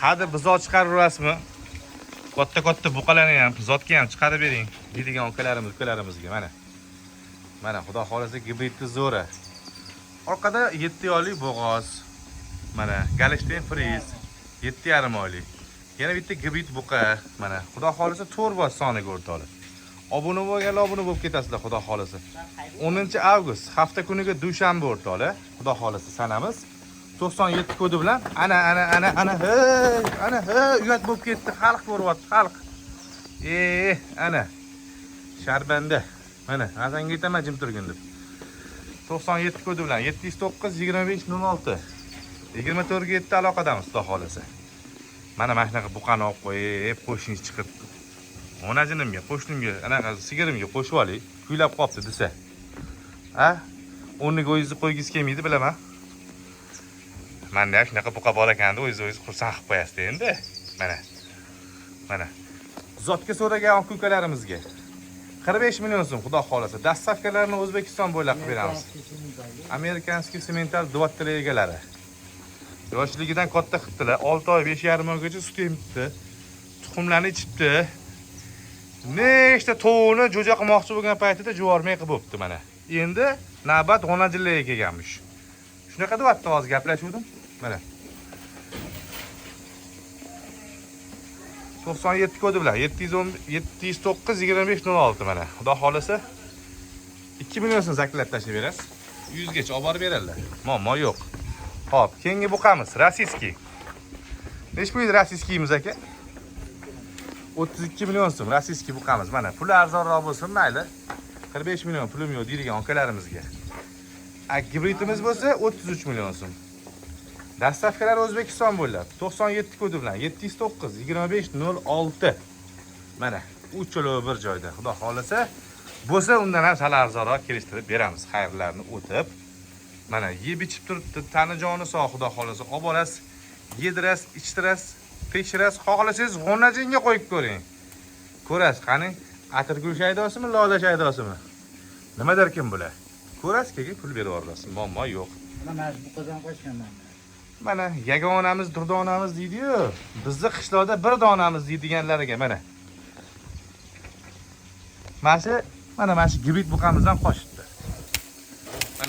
Hadi buzoq chiqarib yurasizmi? Katta katta buqalarni ham, zotga ham chiqarib bering deydigan akalarimiz, ukalarimizga mana. Mana xudo xolasa gibridni zo'ri. Orqada 7 oylik bo'g'oz. Mana Galishtin Friz 7,5 oylik. Yana bitta gibrid buqa. Mana xudo xolasa to'rboz soniga o'rtoqlar. Obuna bo'lganlar obuna bo'lib ketasizlar xudo xolasa. 10 avgust hafta kuniga dushanba o'rtoqlar. Xudo xolasa sanamiz. 97 kodi bilan ana ana ana ana hey ana hey uyat bo'lib ketdi, xalq ko'ryapti, xalq. Ana sharbanda. Mana Hasanga aytaman jim turgin deb. 97 kodi bilan 709 25 06 24 ga 7 aloqadamiz xudo xolasa. Mana mana shunaqa buqani olib qo'yib, qo'shni chiqib onajonimga, qo'shnimga, anaqa sigirimga qo'shib oling, kuylab qolibdi desa. A? O'rniga o'zingizni qo'ygingiz kelmaydi, bilaman. Menda ham shunaqa buqa bor ekan deb o'zingiz o'zingiz xursand qilib qo'yasiz endi. Mana. Mana. Zotga so'ragan aka ukalarimizga 45 million so'm xudo xolasa. Доставка larni O'zbekiston bo'ylab qilib beramiz. Американский simmental duvattala egalari. Yoshligidan katta qilibdilar. 6 oy, 5,5 oygacha sut emibdi. Tuxumlarni ichibdi. Nechta tovuqni jo'ja qilmoqchi bo'lgan paytida juvormay qilib bo'pti mana. Endi navbat g'onajillaga kelganmish. Shunaqa deyapti, hozir gaplashuvdim. Mana. 97 kodi bilan 710 709 25 06 mana. Xudo xolasa 2 million so'm zaklab tashlab berasiz. 100 gacha olib borib beradilar. Muammo yo'q. Xo'p, keyingi buqamiz, rossiyskiy. Nech pul edi rossiyskiyimiz aka? 32 million so'm rossiyskiy buqamiz. Mana puli arzonroq bo'lsin, mayli. 45 million pulim yo'q deydigan akalarimizga. A gibridimiz bo'lsa 33 million so'm. Доставка lar O'zbekiston bo'ylab 97 kodi bilan 709 25 06. Mana uchalovi bir joyda. Xudo xolasa bo'lsa undan ham sal arzonroq kelishtirib beramiz. Xayrlarni o'tib. Mana yeb ichib turibdi, tani joni sog' xudo xolasa. Olib borasiz, yedirasiz, ichtirasiz, tekshirasiz, xohlasangiz g'o'najinga qo'yib ko'ring. Ko'rasiz, qani atirgul shaydosimi, lola shaydosimi? Nimadir kim bular? Ko'rasiz, keyin pul berib yuborasiz. Muammo yo'q. Mana shu buqadan qochganman. Mana yagonamiz, durdonamiz deydi-yu. Bizni qishloqda bir donamiz deydiganlariga mana. Mana shu, mana shu gibrid buqamizdan qochibdi.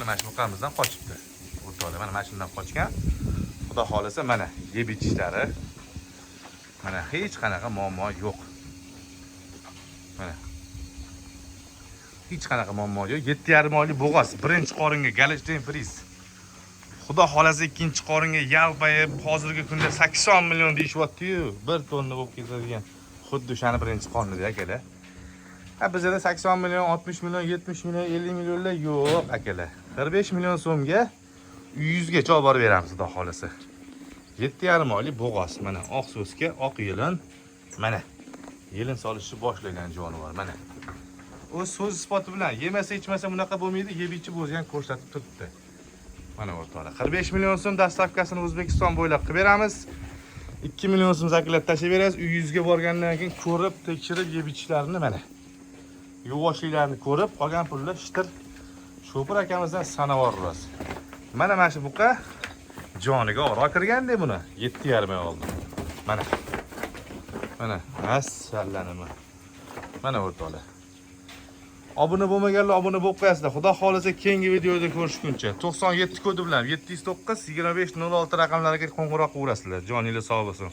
Mana shu buqamizdan qochibdi. O'rtoqlar, mana shundan qochgan. Xudo xolasa mana yeb ichishlari. Mana hech qanaqa muammo yo'q. Mana. Hech qanaqa muammo yo'q. 7,5 oylik bo'g'oz, birinchi qoringa Galishtin Friz. Xudo xolasa ikkinchi qoringa yalpayib, hozirgi kunda 80 million deyishyapti-yu, 1 tonna bo'lib ketadigan. Xuddi o'shani birinchi qornida akalar. Ha, bizda 80 million, 60 million, 70 million, 50 millionlar yo'q akalar. 45 million so'mga 100 gacha olib borib beramiz xudo xolasa. 7,5 oylik bo'g'oz, mana oq so'ska, oq yelin, mana yelin solishni boshlagan jonivor, mana. O'z so'z isboti bilan yemasa ichmasa bunaqa bo'lmaydi, yeb ichib o'zi ham ko'rsatib turibdi. Mana o'rtoqlar, 45 million so'm доставка sini O'zbekiston bo'ylab qilib beramiz. 2 million so'm zaklab tashlab berasiz. Uyingizga borgandan keyin ko'rib, tekshirib yeb ichishlarini mana. Yuvoshliklarini ko'rib, qolgan pulni shitir shopir akamizdan sanavor urasiz. Mana shu buqa joniga oro kirganda buni 7,5 oy oldim. Mana. Mana assallanima. Mana o'rtoqlar. Obuna bo'lmaganlar obuna bo'lib qo'yasizlar. Xudo xolasa keyingi videoda ko'rishguncha 97 kodi bilan 709 25 06 raqamlariga qo'ng'iroq qilaverasizlar. Joninglar sog' bo'lsin.